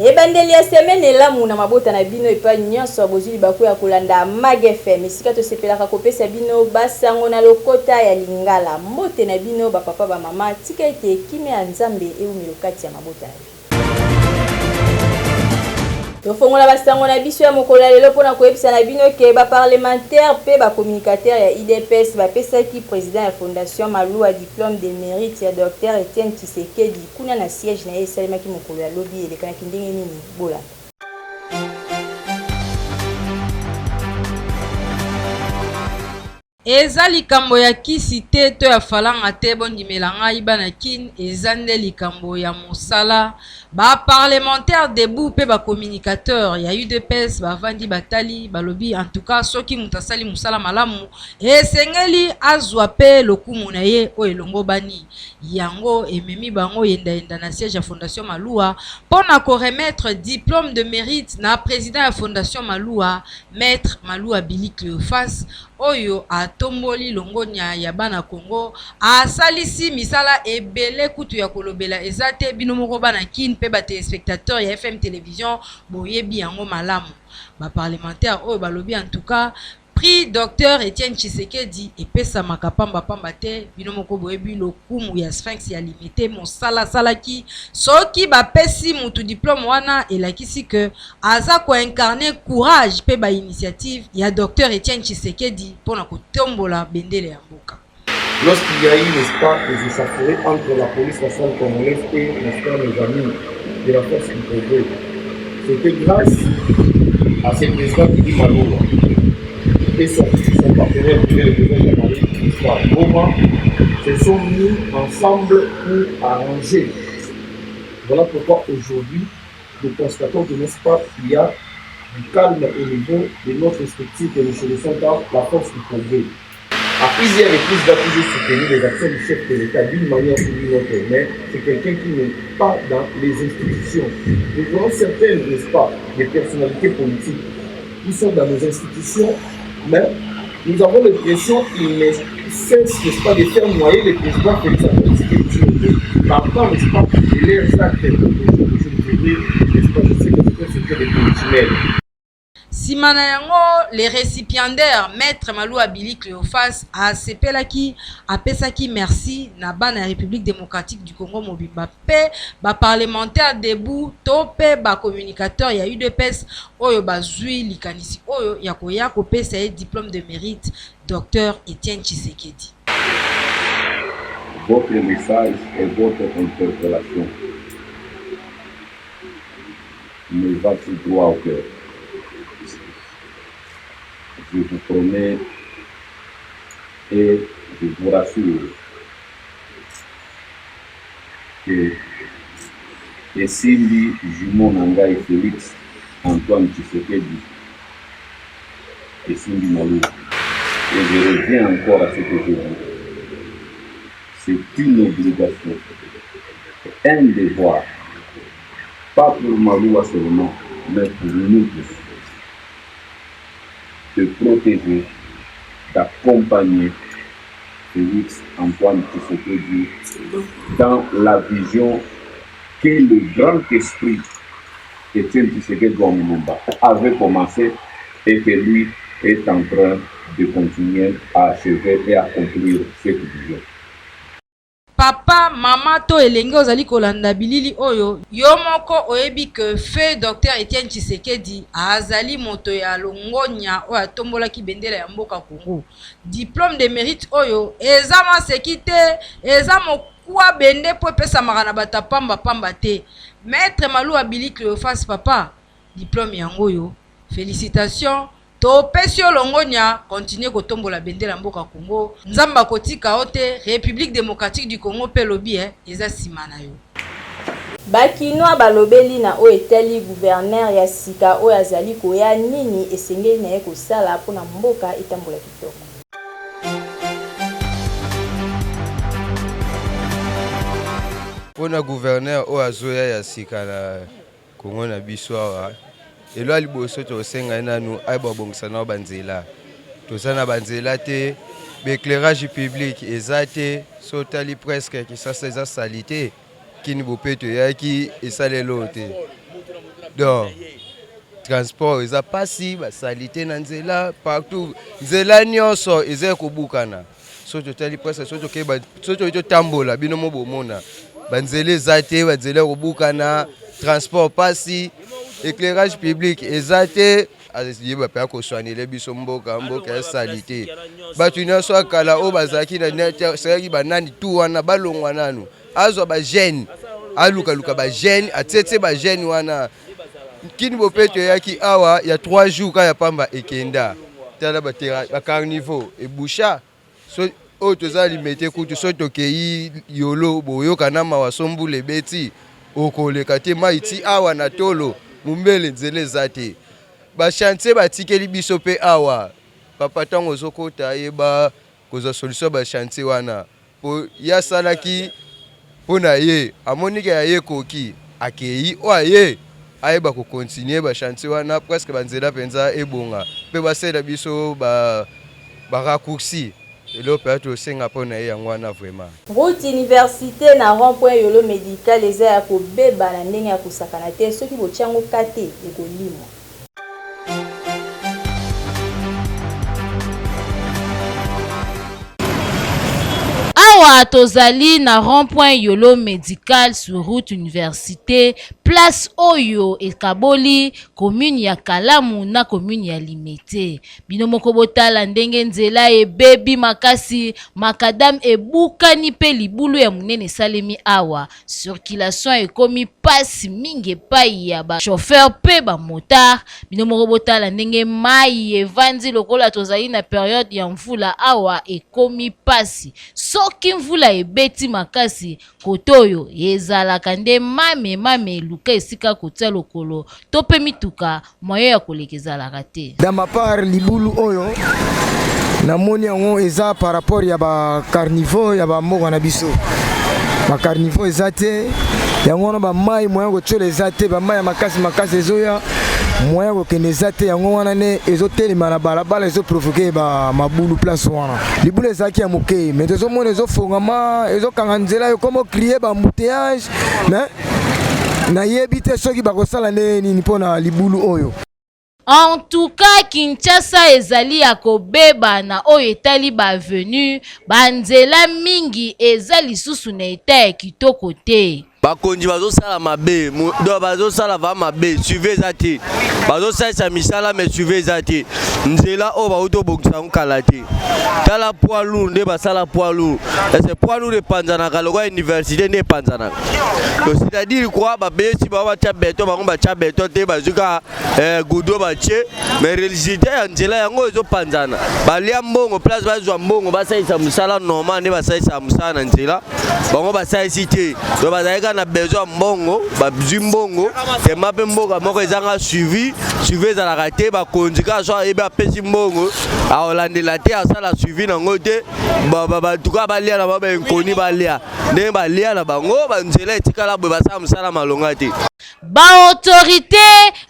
Ebandeli ya semaine elamu na mabota na bino epai nyonso bozwi libaku ya kolanda Mag FM, esika tosepelaka kopesa bino basango na lokota ya Lingala. Mbote na bino ba papa ba mama, tika ete kimia ya Nzambe ewumelo kati ya mabota na bino. Tofongola basango na biso ya mokolo ya lelo mpo na koyebisa na bino ke ba parlementaires mpe ba communicateurs ya udps bapesaki president ya Fondation Maluwa diplome de merite ya Docteur Etienne Tshisekedi kuna na siège na ye esalemaki mokolo ya lobi elekanaki ndenge nini? Bolanda. Eza likambo ya kisi te to ya falanga te bondimela ngai bana kin eza nde likambo ya mosala ba parlementaires debout pe ba communicateurs ya udps bavandi batali balobi en tout cas soki moto asali mosala malamu esengeli azwa pe lokumu na ye oyo elongobani yango ememi bango yenda yenda na siège ya fondation Maluwa pona ko remettre diplome de merite na president ya fondation Maluwa Maitre Maluwa Billy Cleophas oyo atomboli longonya ya bana Congo, asalisi misala ebele kutu ya kolobela eza te, bino moko bana Kin pe ba telespectateurs ya FM Television boyebi yango malamu. Ba parlementaires oyo balobi en tout cas prix Docteur Etienne Tshisekedi epesamaka pamba pamba te, bino moko boyebi lokumu ya Sphinx ya Limete, mosala asalaki, soki bapesi mutu diplome wana elakisi que Aza ko incarner courage pe ba initiatives ya Docteur Etienne Tshisekedi pona kotombola bendele ya mboka. Lorsqu'il y a eu, n'est-ce pas, des échauffourées entre la police nationale congolaise et, n'est-ce pas, nos amis de la force du progrès, c'était grâce à ce président Didi Maloua et son, son partenaire, le président Jean-Marie, n'est-ce pas, Boma, se sont mis ensemble pour arranger. Voilà pourquoi aujourd'hui, nous constatons que, n'est-ce pas, il y a du calme au niveau de notre structure que nous connaissons par la force du progrès. À plusieurs reprises, il a toujours soutenu les actions du chef de l'État d'une manière ou d'une autre, mais c'est quelqu'un qui n'est pas dans les institutions. Nous voyons certaines, n'est-ce pas, des personnalités politiques qui sont dans nos institutions, mais nous avons l'impression qu'ils ne cessent, n'est-ce pas, de faire noyer le président Félix Antoine Tshisekedi Partant, n'est-ce pas, de leurs actes, je n'est-ce pas, je sais que c'est un secret de polichinelle. Sima na yango, le recipiendaire, Maitre Maluwa Billy Cleophas, asepelaki, apesaki merci na bana ya Republique democratique du Congo mobimba mpe ba parlementaires debout to mpe ba communicateurs ya udps oyo bazui likanisi oyo ya koya kopesa ye diplome de merite Docteur Etienne Tshisekedi. Votre message et votre interpellation me va tout droit au cœur. Je vous promets et je vous rassure que esimbi jumeau na ngai Felix Antoine Tshisekedi esimbi Maluwa. Et je reviens encore à ce que j'ai dit. C'est une obligation, un devoir, pas pour Maluwa seulement, mais pour nous tous, de protéger, d'accompagner Félix Antoine Tshisekedi dans la vision que le grand esprit Etienne Tshisekedi wa Mulumba avait commencé et que lui est en train de continuer à achever et à accomplir cette vision. Papa, mama to elenge ozali kolanda bilili oyo, yo moko oyebi que feu Docteur Etienne Tshisekedi azali moto ya longonya oyo atombolaki bendela ya mboka Congo. Diplome de merite oyo eza maseki te, eza mokuwa bende mpo epesamaka na bato ya pamba pamba te. Maitre Maluwa Billy Cleophas papa, diplome yango oyo, felicitations. Topesi yo longonya, continuer kotombola bendela mboka Congo, Nzambe akotika yo te, Republique democratique du Congo pe elobi eh, eza sima na yo. Ba kinois balobeli na oyo etali gouverneur ya sika oyo azali koya nini esengeli na ye kosala mpo na mboka etambola kitoko. Mpo na gouverneur oyo azoya ya sika na Congo na biso awa elo ya liboso tosenga ye nanu ayeba kobongisa nao banzela toza na banzela te baeclairage public eza te so otali presque kisasa eza salite kini bopeto eyaki esalelo te. Donc transport eza pasi, ba salite na nzela partout, nzela nyonso eza ya kobukana. Soki totali presque, soki tokei, soki toki totambola, bino mo bomona banzela eza te, banzela ya kobukana, transport pasi, éclairage public eza te. Ayeba mpe akoswanele biso mboka, mboka ya salite. Bato nyonso ya kala oyo bazalaki na salaki banani tu wana balongwa nanu, azwa bajeune, alukaluka bajeune, atietie bajeune wana. Kini bopeto eyaki awa ya 3 jours kaka ya pamba ekenda. Tala bacarniveau ebusha so oyo toza limete kutu. Soki tokei Yolo, boyoka na mawa, so mbula ebeti okoleka te, mai ti awa na tolo mombele, nzela eza te. Bachantier batikeli biso mpe awa, papa, ntango ozokota yeba kozwa solution ya bachantier wana, po ye asalaki mpo na ye, amonike ya ye ekoki, akei oyo aye ayeba kocontinuer bachantier wana, presque banzela mpenza ebonga mpe basalela biso baraccourci. Eloko mpenza tosenga mpo na ye yango wana vraiment. Route Université na rond point Yolo Médical eza ya kobeba na ndenge ya kosakana te. Soki botia yango ka te, ekolimwa. Awa tozali na rond-point Yolo Medical sur route Université, place oyo ekaboli commune ya Kalamu na commune ya Limete. Bino moko botala ndenge nzela ebebi makasi, macadam ebukani mpe libulu ya monene esalemi awa. Circulation ekomi pasi mingi epai ya ba chauffeur mpe ba motard. Bino moko botala ndenge mai evandi lokola tozali na periode ya mvula. Awa ekomi pasi soki mvula ebeti makasi, kote oyo ezalaka nde mame mame, eluka esika kotia lokolo to mpe mituka, moyen ya koleka ezalaka te. Dans ma part, libulu oyo namoni yango eza par rapport ya bacarniveau ya bamboka na biso. Bacarniveau eza te, yango wana bamai moyen kotiola eza te, bamai ya makasi makasi ezoya, moyen kokende eza te. Yango wana nde ezotelema na balabala, ezoprovoke bamabulu. Place wana libulu ezalaki ya moke, mais tozomona ezofongama, ezokanga nzela, ekoma ocréer baembouteillage. Mais nayebi te soki bakosala ndenge nini mpona libulu oyo. En tout cas, Kinshasa ezali ya kobeba na oyo etali baavenue, banzela mingi eza lisusu na état ya kitoko te. Bakonzi bazosala mabe, donc bazosala va mabe, suivi eza te. Bazosalisa misala mais suivi eza te. Nzela oyo bauti obongisa yango kala te, tala poids lourd nde basala poids lourd. Ese poids lourd epanzanaka lokola université nde epanzanaka. Donc c'est-à-dire quoi? Babesi bango batya béton, bango batya béton te, bazwi kaka goudron batie, mais résultat ya nzela yango ezopanzana. Balia mbongo, place bazwa mbongo basalisa mosala normal nde basalisa mosala na nzela, bango basalisi te. Donc bazali kaka na besoin ya mbongo, bazwi mbongo tema mpe mboka moko ezanga suivi. Suivi ezalaka te. Bakonzi kaka so ayebi apesi mbongo, akolandela te, asala suivi nango te. Bato kaka balia na bango, bainkoni balia ndenge balia na bango, banzela etikala boye, basala mosala malonga te. Baautorité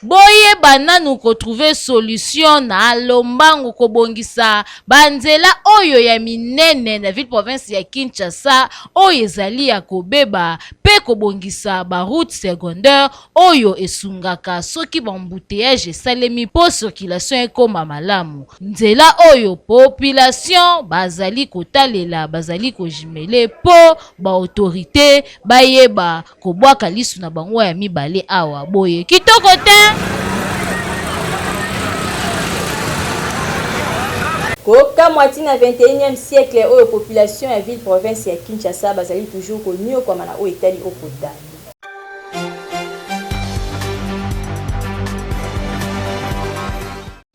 boyeba nanu kotrouver solution na lombangu kobongisa banzela oyo ya minene na ville province ya Kinshasa oyo ezali ya kobeba, mpe kobongisa baroute secondaire oyo esungaka soki baembouteillage esalemi mpo circulation ekóma malamu. Nzela oyo population bazali kotalela, bazali kojimele mpo baautorité bayeba kobwaka lisu na bango ya mibale awa. Boye kitoko te. Kokamwa, ntina 21e siècle oyo, population ya ville province ya Kinshasa bazali toujours koniokwama na oyo etali eau potable.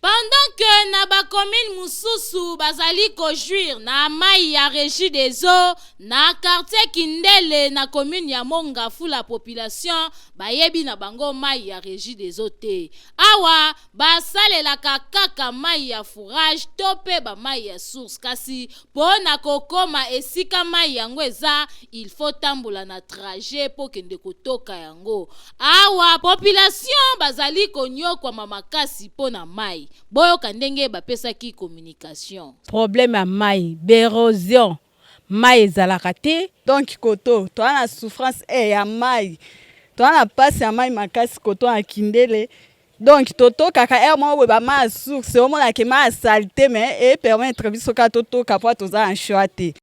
Pendant que na bacommune mosusu bazali kojouir na mai ya Régie des eaux, na quartier Kindele na commune ya Mont-Ngafula, population bayebi na bango mai ya Régie des eaux te. Awa basalelaka kaka mai ya forage to mpe bamai ya source, kasi mpo na kokóma esika mai yango eza, il faut tambola na trajet mpo kende kotoka yango. Awa population bazali konyokwama makasi mpo na mai. Boyoka ndenge bapesaki communication. Problème ya mai, baérosion, mai ezalaka te. Donc koto toza na souffrance ya mai. Toza na pasi ya mayi makasi koto na kindele donc totokaka heure moko boye ba mayi ya source omona ke mayi ya salite mais e permettre biso kaka totoka po toza na choix te.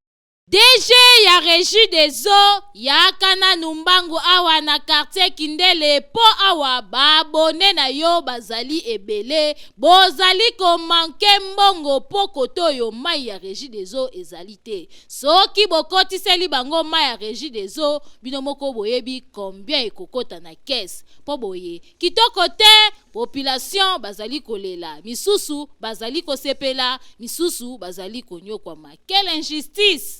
DG ya regie des eaux yaka nanu mbangu awa na quartier kindele po awa ba abonnes na yo bazali ebele bozali ko manquer mbongo po kotoyo mayi ya regie des eaux ezali te soki bokotiseli bango mayi ya regie des eaux bino moko boyebi combien ekokota na caisse po boye kitoko te population bazali kolela misusu bazali kosepela misusu bazali konyokwama quelle injustice.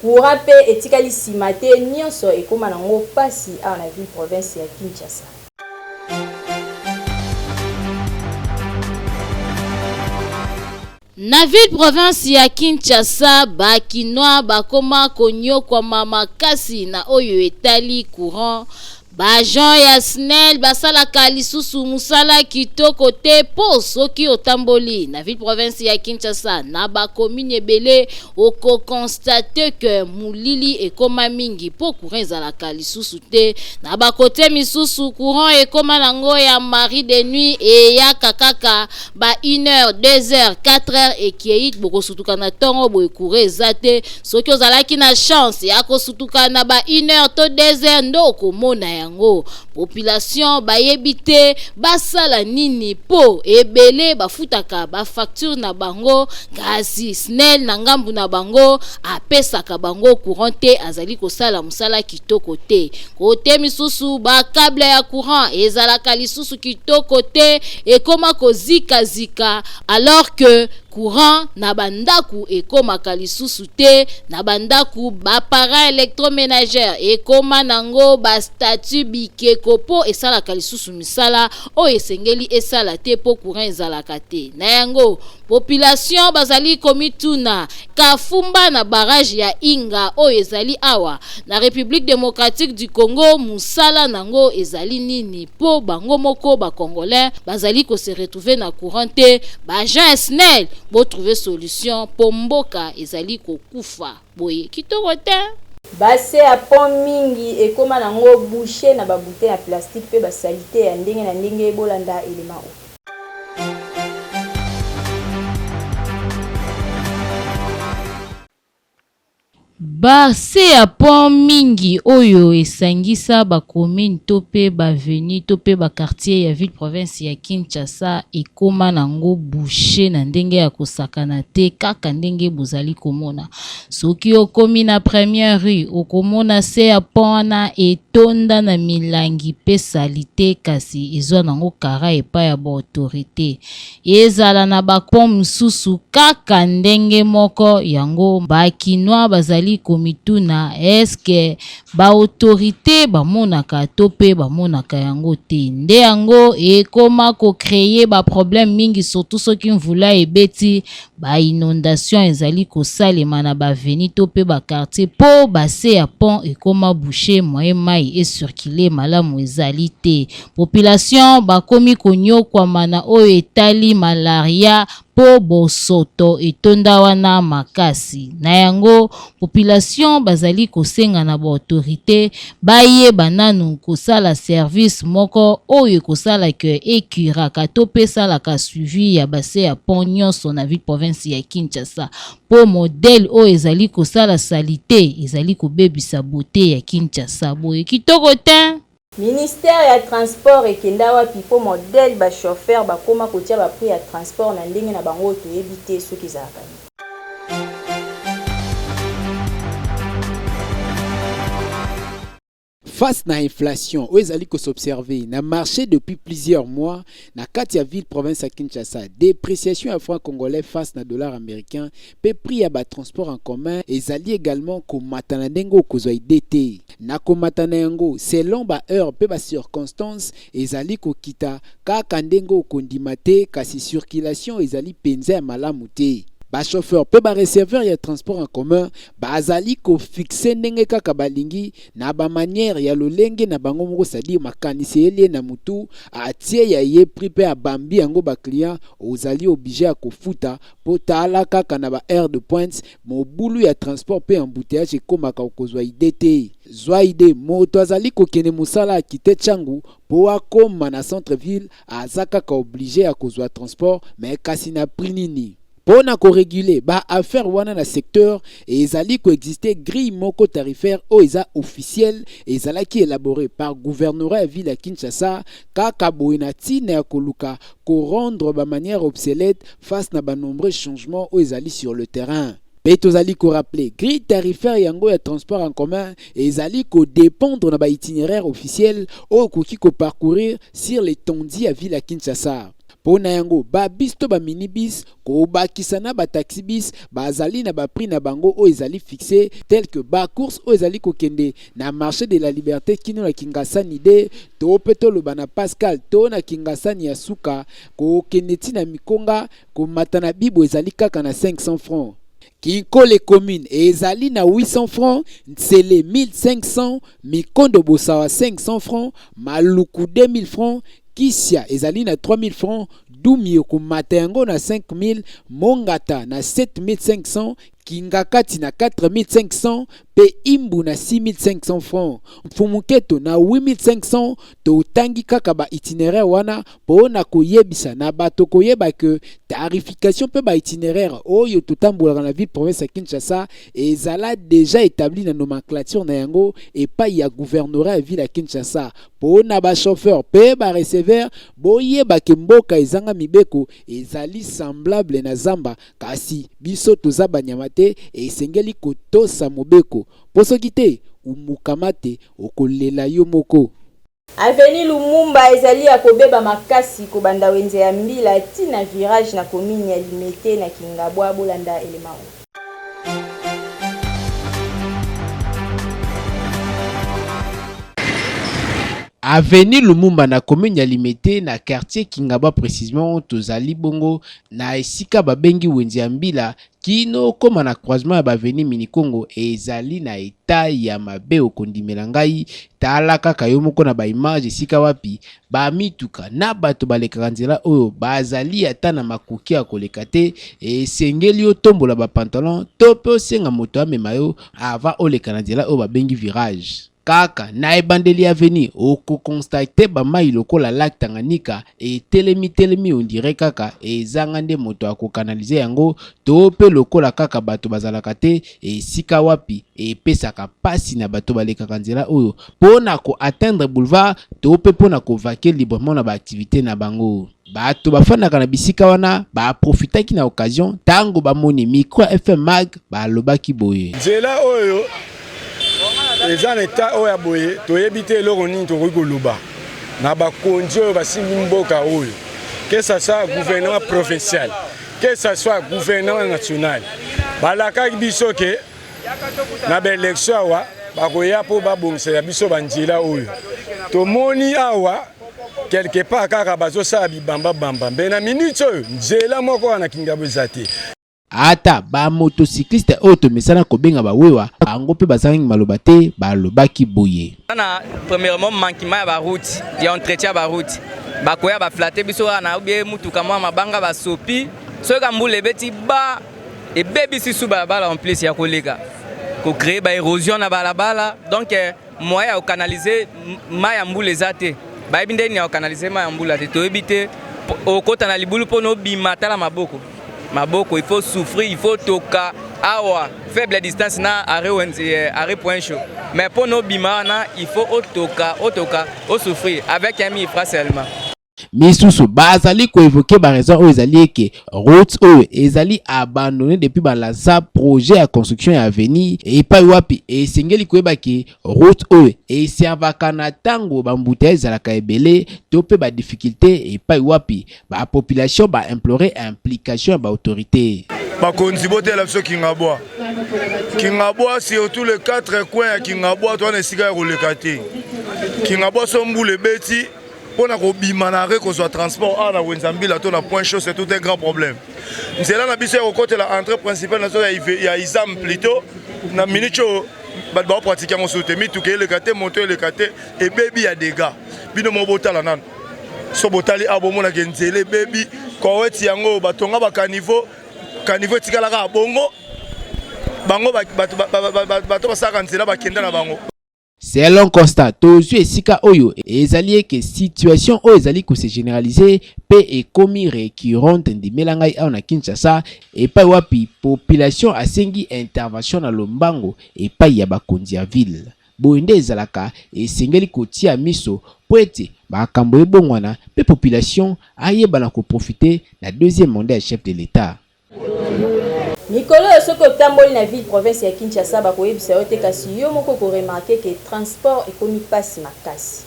Courant pe etikali sima te nionso ekoma nango pasi awa na ville province ya Kinshasa. Na ville province ya Kinshasa, ba kinois bakoma konyokwama makasi na oyo etali courant. Ba agents ya SNEL basalaka lisusu musala kitoko te po soki otamboli na ville province ya Kinshasa na ba commune ebele oko constater que mulili ekoma mingi po courant ezalaka lisusu te. Na ba cote misusu courant ekoma nango ya mari de nuit eyaka kaka ba une heure, deux heures, quatre heures ekei bokosutuka na tongo boye courant eza te. Soki ozalaki na chance ya kosutuka na ba une heure to deux heures nde okomona yango. Population bayebi te basala nini po ebele bafutaka ba facture na bango kasi SNEL na ngambu na bango apesaka bango courant te, azali kosala mosala kitoko te. Kote misusu ba cable ya courant ezalaka lisusu kitoko te, ekoma kozika zika alors que courant na ba ndaku ekomaka lisusu te na ba ndaku, ba appareils electromenagers ekoma nango ba statut bikeko po esalaka lisusu misala oyo esengeli esala te po courant ezalaka te. Na yango population bazali komituna Kafumba na barrage ya Inga oyo ezali awa na Republique democratique du Congo musala nango ezali nini po bango moko ba congolais bazali ko se retrouver na courant te, ba agents ya SNEL bo trouver solution po mboka ezali kokufa boye kitoko te. Base ya pont mingi ekoma nango bouche na ba bouteilles ya plastique pe ba salite ya ndenge na ndenge, bolanda element oyo. Ba se ya pont mingi oyo esangisa ba communes to pe ba avenues to pe ba quartiers ya ville-province ya Kinshasa ekoma nango bouche na ndenge ya kosakana te kaka ndenge bozali komona. Soki okomi na première rue okomona se ya pont wana etonda na milangi pe salite kasi ezwa nango kara epai ya ba autorites. Ezala na ba pont mosusu kaka ndenge moko yango ba kinois bazali komituna est ce que ba autorites bamonaka to pe bamonaka yango te? Nde yango ekoma ko creer ba problèmes mingi surtout soki mvula ebeti Ba inondations ezali kosalema na ba avenues to pe ba quartiers po base ya pont ekoma bouche moyen mayi e circuler malamu ezali te. Population bakomi konyokwama na oyo etali malaria po bosoto etonda wana makasi. Na yango population bazali kosenga na ba autorites bayeba nanu kosala service moko oyo ekosala que e curaka to pe esalaka suivi ya base ya pont nionso na ville province ya Kinshasa po modèle oyo ezali kosala salite ezali kobebisa beaute ya Kinshasa boye kitoko tein! Ministère ya transport ekenda wapi po modèle ba chauffeurs bakoma kotia ba prix ya transport na ndenge na bango oyo toyebi te soki ezalaka nini. Face na inflation oyo ezali ko s'observer na marche depuis plusieurs mois na kati ya ville province ya Kinshasa, depreciation ya franc congolais face na dollar americain mpe prix ya ba transports en commun ezali egalement komata na ndenge okozwa idee te. Na komata na yango selon ba heures mpe ba circonstances ezali kokita kaka ndenge okondima te kasi circulation ezali penza ya malamu te. Ba chauffeurs pe ba receveurs ya transport en commun bazali ko fixer ndenge kaka balingi na ba manières ya lolenge na bango moko, c'est-à-dire makanisi eyeli ye na mutu, atie ya ye prix pe abambi yango ba clients, ozali oblige ya kofuta po tala kaka na ba heures de pointe mobulu ya transport pe embouteillage ekomaka okozwa idee te. Zwa idee, moto azali kokende mosala akite Tshangu po akoma na centre ville aza kaka oblige ya kozwa transport mais kasi na prix nini? Po na ko reguler ba affaires wana na secteur, ezali ko exister grille moko tarifaire oyo eza officielle, ezalaki elaboree par gouvernorat ya ville ya Kinshasa, kaka boye na tina ya koluka ko rendre ba manières obselètes face na ba nombreux changements oyo ezali sur le terrain. Mpe tozali ko rappeler, grille tarifaire yango ya transport en commun ezali ko dependre na ba itinéraires officiels oyo okoki ko parcourir sur l'etendue ya ville ya Kinshasa. Mpo na yango, ba bus to ba minibus, kobakisa na ba taxi-bus, bazali na ba prix na bango oyo ezali fixe, tel que ba courses oyo ezali kokende na marche de la liberte kino na Kingasani de, to mpe toloba na Pascal to na Kingasani ya suka, kokende ti na Mikonga, Komata na bibo ezali kaka na 500 francs. Kinkole commune ezali na 800 francs, Nsele 1500, Mikondo Bosawa 500 francs, Maluku 2000 francs, Kisia ezali na 3000 francs, Dumio komata yango na 5000, Mongata na 7500, Kingakati na 4500 mpe Imbu na 6500 francs, Mfumu Nketo na 8500. Totangi kaka ba itineraires wana po na koyebisa na bato koyeba que tarification mpe ba itineraires oyo totambolaka na ville province ya Kinshasa ezala dejà etabli na nomenclature na yango epayi ya gouvernorat ya ville ya Kinshasa. Po na ba chauffeurs mpe ba receveurs, boyeba que mboka ezanga mibeko ezali semblable na zamba Kasi biso toza banyama te, esengeli kotosa mobeko, po soki te, umukamate, okolela yo moko. Avenue Lumumba ezali ya kobeba makasi kobanda wenze ya Mbila ti na virage na commune ya Limete na Kingabwa, bolanda elema oyo. Avenue Lumumba na commune ya Limete na quartier Kingabwa precisement tozali bongo Na esika babengi wenze ya mbila kino okoma na croisement ya ba avenue Minikongo ezali na etat ya mabe okondimela ngai tala kaka yo moko na ba image esika wapi ba mituka na bato balekaka nzela oyo bazali ata na makoki ya koleka te esengeli otombola ba pantalon to pe osenga moto amema yo avant oleka na nzela oyo babengi virage. Kaka na ebandeli ya avenue, oko constater ba mayi lokola lac Tanganyika etelemi telemi on dirait kaka ezanga nde moto ako canaliser yango to pe lokola kaka bato bazalaka te esika wapi epesaka pasi na bato balekaka nzela oyo po na ko atteindre boulevard to pe po na ko vaquer librement na ba activites na bango. Bato bafandaka na bisika wana ba profitaki na occasion tango bamoni micro ya FM Mag balobaki boye. Nzela oyo eza na etat oyo ya boye, toyebi te eloko nini tokoki koloba na bakonzi oyo basimbi mboka oyo, que ça soit gouvernement provincial, que ça soit gouvernement national, balakaki biso ke na ba election awa bakoya mpo babongisela biso banzela oyo tomoni awa quelque part kaka bazosala bibambabamba mbe na minute oyo nzela moko wana Kingabwa eza te. Ata ba motocyclistes oyo tomesana kobenga ba wewa, bango mpe bazangaki maloba te, balobaki boye. Na premièrement manquement ya ba route ya entretien ya ba route bakoya ba flatter biso kaka na obie mutuka mwa mabanga basopi soki ka mbula ebeti ba ebebisi su balabala en plus ya koleka ko créer ba érosion na balabala donc eh, moyen ya kocanaliser mai ya mbula eza te bayebi ndenge nini ya kocanaliser mai ya mbula te toyebi te okota na libulu mpo na obima tala maboko maboko il faut souffrir il faut toka awa faible distance na arrêt wenze eh, arrêt point chaud mais mpo na obima wana il faut otoka otoka osouffrir avec un mille francs seulement. Misusu bazali ko evoquer ba raisons oyo ezali eke route oyo ezali abandonne depuis ba lança projet ya construction ya avenue epai wapi esengeli koyeba ke route oyo eservaka na tango ba embouteillage ezalaka ebele to pe ba difficultes epai wapi ba population ba implorer implication ya ba autorites. Bakonzi botela biso Kingabwa. Kingabwa surtout les quatre coins ya Kingabwa toza na esika ya koleka te. Kingabwa so mbula ebeti. Mpo na kobima na arret kozwa transport awa na wenza mbila to na point chaud, c'est tout un grand problème. Nzela na biso ya kokotela entrée principale na biso ya Izam plutôt na minute oyo bato baopratike yango susu te, mituka eleka te, moto eleka te, ebebi ya dégâts. Bino moko botala nano, so botali awa bomonaka nzela ebebi koweti yango batonga bakaniveau, caniveau etikalaka bongo, bango bato basalaka nzela bakenda na bango. Selon constat tozwi esika oyo ezali eke situation oyo ezali ko se generaliser pe ekomi recurrente, ndimela ngai awa na Kinshasa epai wapi population asengi intervention na lombango epai ya bakonzi ya ville. Boye nde ezalaka, esengeli kotia miso mpo ete makambo ebongwana pe population ayeba na ko profiter na deuxième mandat ya chef de l'Etat. Mikolo oyo soki otamboli na ville province ya Kinshasa bakoyebisa yo te kasi yo moko oko remarquer que transport ekomi pasi makasi.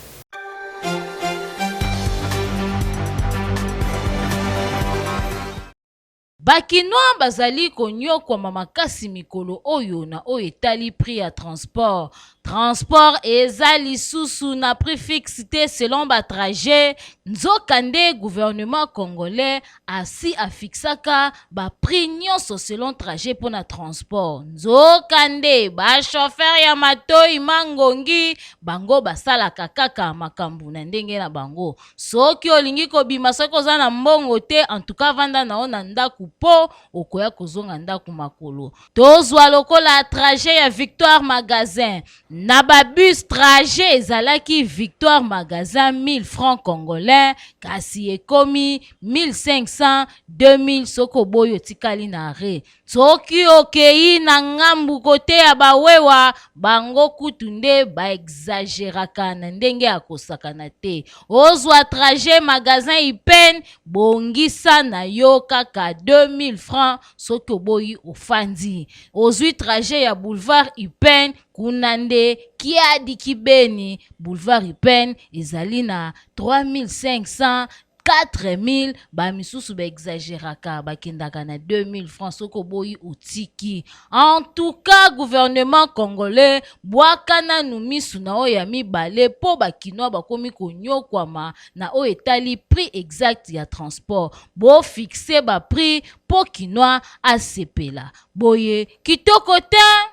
Ba kinois bazali konyokwama makasi mikolo oyo na oyo etali prix ya transport. Transport eza lisusu na prix fixe te selon ba trajets, nzoka nde gouvernement congolais asi a fixaka ba prix nyonso selon trajet mpo na transport. Nzoka nde ba chauffeurs ya matoyi mangongi bango basalaka kaka makambo na ndenge na bango. Soki olingi kobima soki oza na mbongo te en tout cas vanda na yo na ndaku po okoya kozonga ndaku makolo. Tozwa lokola trajet ya Victoire Magasin na ba bus, trajet ezalaki Victoire Magasin 1000 francs congolais kasi ekomi 1500 2000 soki oboyi otikali na arret. Soki okeyi na ngambu kote ya ba wewa bango kutu nde ba exageraka na ndenge ya kosakana te. Ozwa trajet magasin Ipen bongisa na yo kaka 2000 francs soki oboyi ofandi. Ozwi trajet ya boulevard Ipen kuna nde kiadi kibeni boulevard Ipen ezali na 3500 4000, ba misusu ba exageraka bakendaka na 2000 francs soki oboyi otiki. En tout cas gouvernement congolais bwaka nanu misu na oyo ya mibale po ba kinois bakomi konyokwama na oyo etali prix exact ya transport. Bo fixe ba prix po kinois asepela. Boye kitoko tein!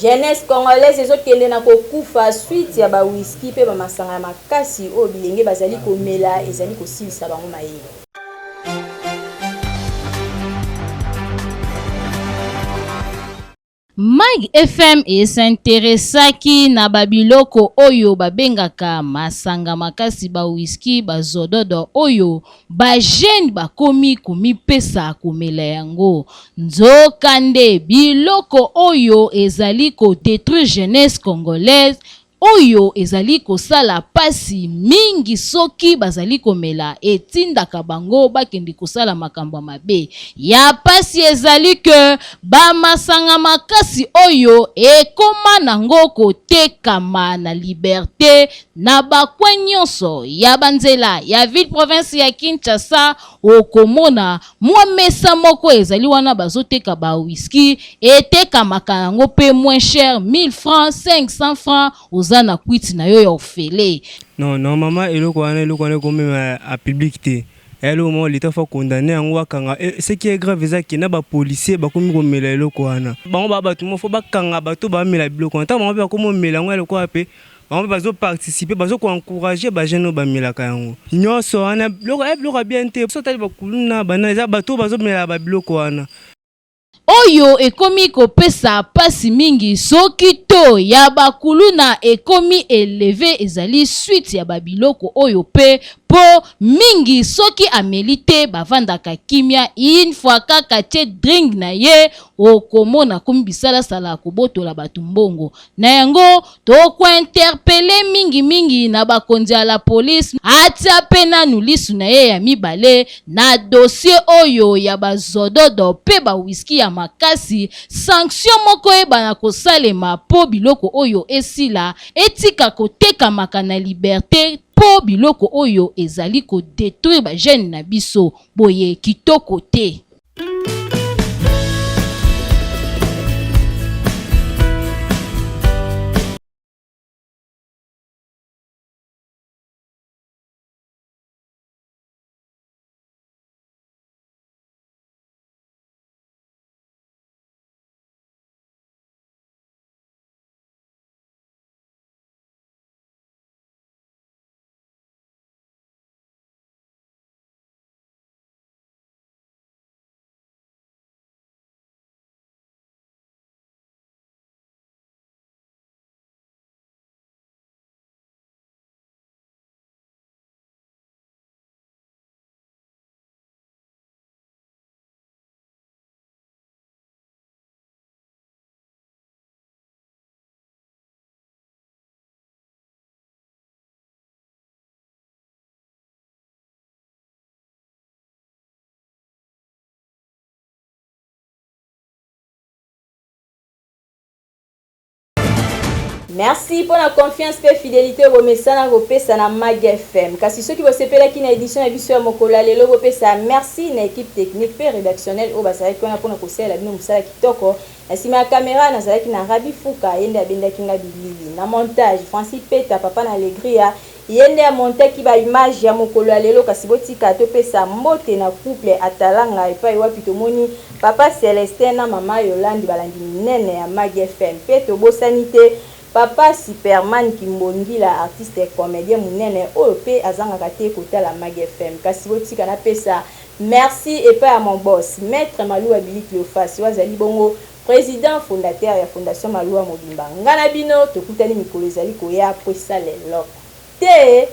Jeunesse congolaise ezo kende na kokufa suite ya ba whisky pe ba masanga ya makasi oyo bilenge bazali komela ezali kosilisa bango mayele. Mag FM e s'interessaki na ba biloko oyo babengaka masanga makasi, ba whisky, ba zododo oyo Ba jeunes bakomi komipesa komela yango. Nzoka nde biloko oyo ezali ko detruire jeunesse congolaise oyo ezali kosala pasi mingi soki bazali komela etindaka bango bakende kosala makambo ya mabe. Ya pasi ezali que ba masanga makasi oyo ekoma nango kotekama na liberte Na ba coin nionso ya ba nzela ya ville province ya Kinshasa okomona mua mesa moko ezali wana bazoteka ba whisky etekamaka yango pe moins cher 1000 francs 500 francs oza na kwiti na yo ya ofele. Non normalement eloko wana eloko wana ekomema a public te Eya eloko moko l'etat faut condamner yango akanga et ce qui est grave eza que na ba policiers bakomi komela eloko wana bango ba batu moko faut bakanga bato bamela biloko wana tango bango pe bakomi komela yango ya lokola pe bango pe bazo participer bazo ko encourager ba jeunes oyo bamelaka yango nionso wana biloko eya biloko ya bien te soki otali ba kuluna ba nani eza batu oyo bazo mela ba biloko wana. Oyo ekomi kopesa pasi mingi soki taux ya ba kuluna ekomi eleve ezali suite ya ba biloko oyo pe po mingi soki ameli te bavandaka kimia une fois kaka atie dring na ye okomona akomi bisalasala kobotola batu mbongo Na yango, toko interpeller mingi mingi na bakonzi ya la police atia pe nanu lisu na ye ya mibale na dossier oyo ya ba zododo pe ba whisky ya makasi, sanction moko ebana kosalema po biloko oyo esila, etika kotekamaka na liberte po biloko oyo ezali ko detruire ba jeunes na biso, boye kitoko te. Merci mpo na confiance mpe fidelite oyo bomesana kopesa na Mag FM. Kasi soki bosepelaki na edition na biso ya mokolo ya lelo, bopesa merci na equipe technique mpe redactionnelle oyo bazalaki wana mpo na kosalela bino mosala kitoko. Na sima ya camera, nazalaki na Rabbi Fuka, ye nde abendaki nga bilili. Na montage, Francis Peta, papa na Alegria, ye nde a montaki ba images ya mokolo ya lelo. Kasi botika topesa mbote na couple Atalanga epai wapi tomoni Papa Celestin na mama Yolande balandi minene ya Mag FM. Mpe tobosani te Papa Superman Kimbongila artiste comedien munene oyo pe azangaka te kotala Mag FM. Kasi botika napesa merci epai ya mon boss Maitre Maluwa Billy Cleophas oyo azali bongo President fondateur ya Fondation Maluwa mobimba. Nga na bino tokutani mikolo ezali koya po esala eloko te.